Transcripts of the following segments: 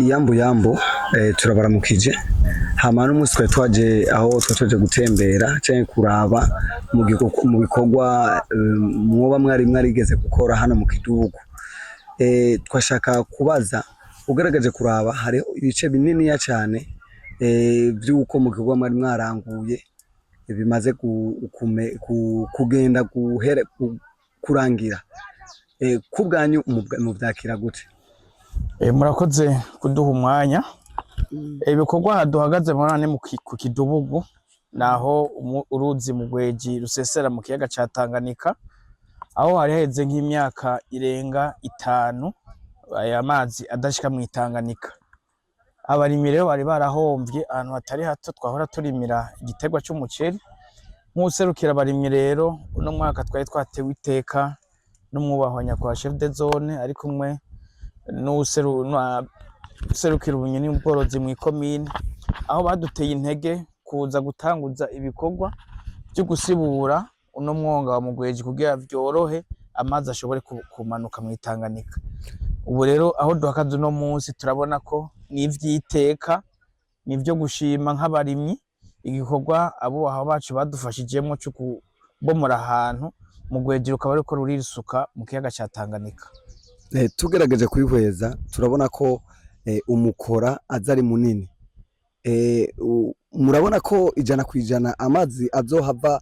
Iyambu yambu, turabaramukije. Hama n'umunsi twari twaje aho twari twaje gutembera canke kuraba mu bikorwa mwoba mwari mwarigeze gukora hano mu Kidubugu. Twashaka kubaza, ugaragaje kuraba hariho ibice bininiya cane vy'uko mu gikorwa mwari mwaranguye bimaze kugenda guhere kurangira. Kubwanyu muvyakira gute? Murakoze kuduha umwanya. Ibikorwa aha duhagaze murabona ni ku Kidubugu, naho uruzi Mugweji rusesera mu kiyaga ca Tanganyika, aho hari haheze nk'imyaka irenga 5 aya mazi adashika mw'Itanganyika. Abarimyi rero bari barahomvye ahantu hatari hato twahora turimira igiterwa c'umuceri. Nk'uwuserukira abarimyi rero, uno mwaka twari twatewe iteka n'umwubahwa nyakubahwa chef de zone ari kumwe n'uwuserukira uburimyi n'ubworozi mw'ikomine, aho baduteye intege kuza gutanguza ibikorwa vyo gusibura uno mwonga wa Mugweji kugira vyorohe amazi ashobore kumanuka mw'Itanganyika. Ubu rero aho duhagaze uno munsi turabona ko n'ivyiteka, nivyo gushima nk'abarimyi igikorwa abubahwa bacu badufashijemwo co kubomora ahantu Mugweji rukaba ruriko rurisuka mu kiyaga ca Tanganyika. Tugerageje kwihweza turabona ko umukora aza ari munini. Murabona ko 100% amazi azohava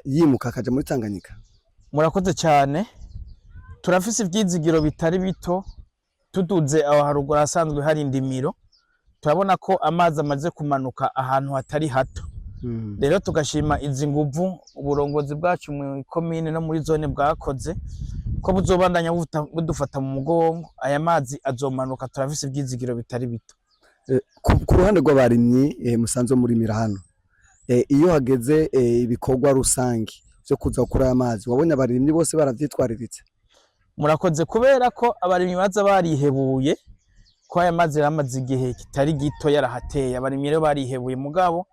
yimuka akaja muri Tanganyika? Murakoze cyane, turafise ivyizigiro bitari bito. Tuduze aho haruguru ahasanzwe hari indimiro, turabona ko amazi amaze kumanuka ahantu hatari hato. Rero tugashima izi nguvu uburongozi bwacu mu komine no muri zone bwakoze, ko buzobandanya budufata mu mugongo. Aya mazi azomanuka, turafise ivyizigiro bitari bito. Ku ruhande rw'abarimyi musanzwe murimira hano, iyo hageze ibikorwa rusangi vyo kuza gukura aya mazi, wabonye abarimyi bose baravyitwariritse? Murakoze. Kubera ko abarimyi baza barihebuye ko aya mazi yaramaze igihe kitari gito yarahateye, abarimyi rero barihebuye. Mugabo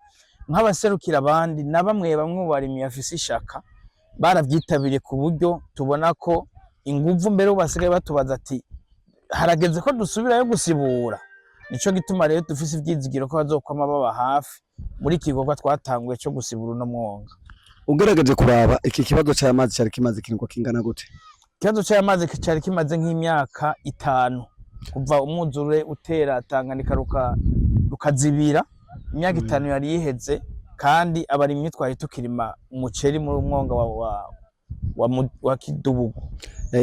nk'abaserukira abandi na bamwe bamwe mu barimyi bafise ishaka baravyitabiriye, ku buryo tubona ko inguvu mbere ubu basigaye batubaza ati: "Harageze ko dusubirayo gusibura." Nico gituma rero dufise ivyizigiro ko bazokwama baba hafi muri iki gikorwa twatanguye co gusibura uno mwonga. Ugerageje kuraba, iki kibazo c'aya mazi cari kimaze ikiringo kingana gute? Ikibazo c'aya mazi cari kimaze nk'imyaka 5, kuva umwuzure utera Tanganyika rukazibira. Imyaka 5 yari iheze, kandi abarimyi twari tukirima umuceri muri umwonga wa Kidubugu.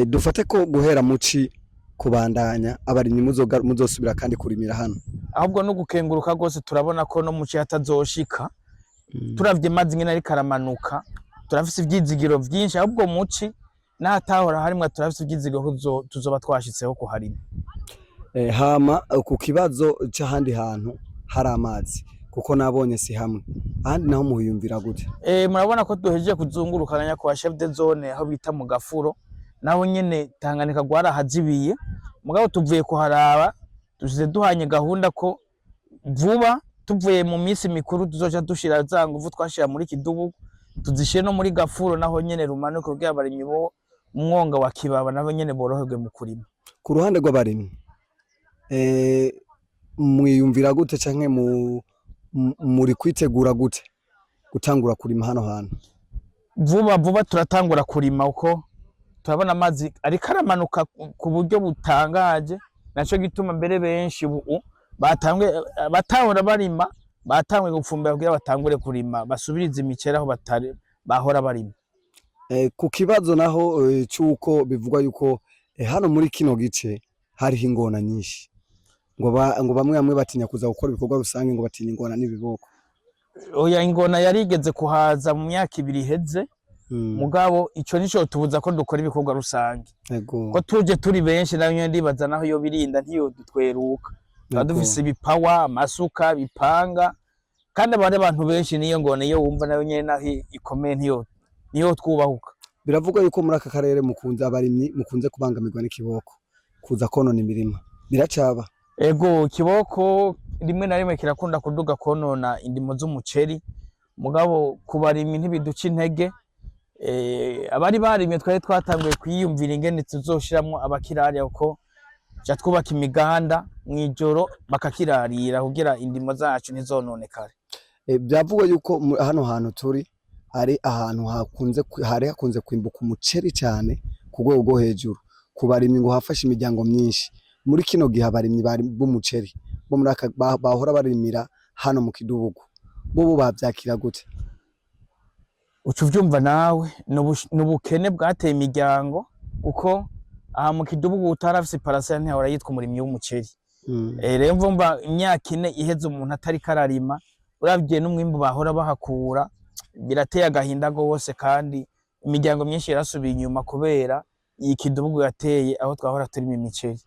Dufate ko guhera muci kubandanya abarimyi muzosubira kandi kurimira hano? Ahubwo no gukenguruka rwose, turabona ko no muci hatazoshika. Turavye mazi ingene ariko aramanuka, turafise ivyizigiro vyinshi. Ahubwo muci n'ahatahora harimwo, turafise ivyizigiro ko tuzoba twashitseho kuharima. Hama ku kibazo c'ahandi hantu hari amazi, kuko nabonye si hamwe, ahandi naho muhiyumvira gute? Murabona ko duhejeje kuzunguruka na nyakubahwa chef de zone aho bita mu Gafuro, naho nyene Tanganyika rwarahazibiye. Mugabo tuvuye kuharaba, dusize duhanye gahunda ko vuba tuvuye mu minsi mikuru tuzoca dushira za nguvu twashira muri Kidubugu, tuzishire no muri Gafuro, naho nyene rumanuke, kugira abarimyi bo umwonga wa Kibaba nabo nyene boroherwe mu kurima. Ku ruhande rw'abarimyi, mwiyumvira gute canke muri kwitegura gute gutangura kurima hano hantu? Vuba vuba turatangura kurima, uko turabona amazi ariko aramanuka ku buryo butangaje. Naco gituma mbere benshi ubu batangwe batahora barima batanguye gufumbira kugira batangure kurima, basubirize imiceri aho batari bahora barima. Ku kibazo naho c'uko bivugwa yuko hano muri kino gice hariho ingona nyinshi, ngo bamwe bamwe batinya kuza gukora ibikorwa rusange, ngo batinya ingona n'ibiboko. Oya, ingona yarigeze kuhaza mu myaka 2 iheze. Mugabo ico nico tubuza ko dukora ibikorwa rusange. Ko tuje turi benshi, nayo nyene ndibaza naho yo birinda ntiyodutweruka. Tuba dufise ibipawa, amasuka, ibipanga, kandi aba ari abantu benshi. Niyo ngona iyo wumva nayo nyene naho ikomeye niyo twubahuka. Biravugwa yuko muri aka karere mukunze abarimyi mukunze kubangamirwa n'ikiboko kuza konona imirima, biracaba? Ego, ikiboko rimwe na rimwe kirakunda kuduga konona indimo z'umuceri. Mugabo ku barimyi ntibiduca intege. Abari barimye twari twatanguye kwiyumvira ingene tuzoshiramwo abakirariya, kuko Tuca twubaka imiganda mw'ijoro bakakirarira kugira indimo zacu ntizononekare. Byavugwa yuko hano hantu turi ari ahantu hari hakunze kwimbuka umuceri cyane ku rwego rwo hejuru, ku barimyi ngo hafashe imiryango myinshi. Muri kino gihe abarimyi bari b'umuceri bo muri aka bahora barimira hano mu Kidubugu bo bavyakira gute? Uca uvyumva nawe, n'ubukene bwateye imiryango, kuko aha mu Kidubugu utarafise iparasera ntiyahora yitwa umurimyi w'umuceri. Rero mvumva imyaka 4 iheze umuntu atariko ararima, uravye n'umwimbu bahora bahakura, birateye agahinda gose, kandi imiryango myinshi yarasubiye inyuma kubera iyi Kidubugu yateye aho twahora turima imiceri.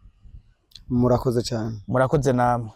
Murakoze cyane. Murakoze namwe.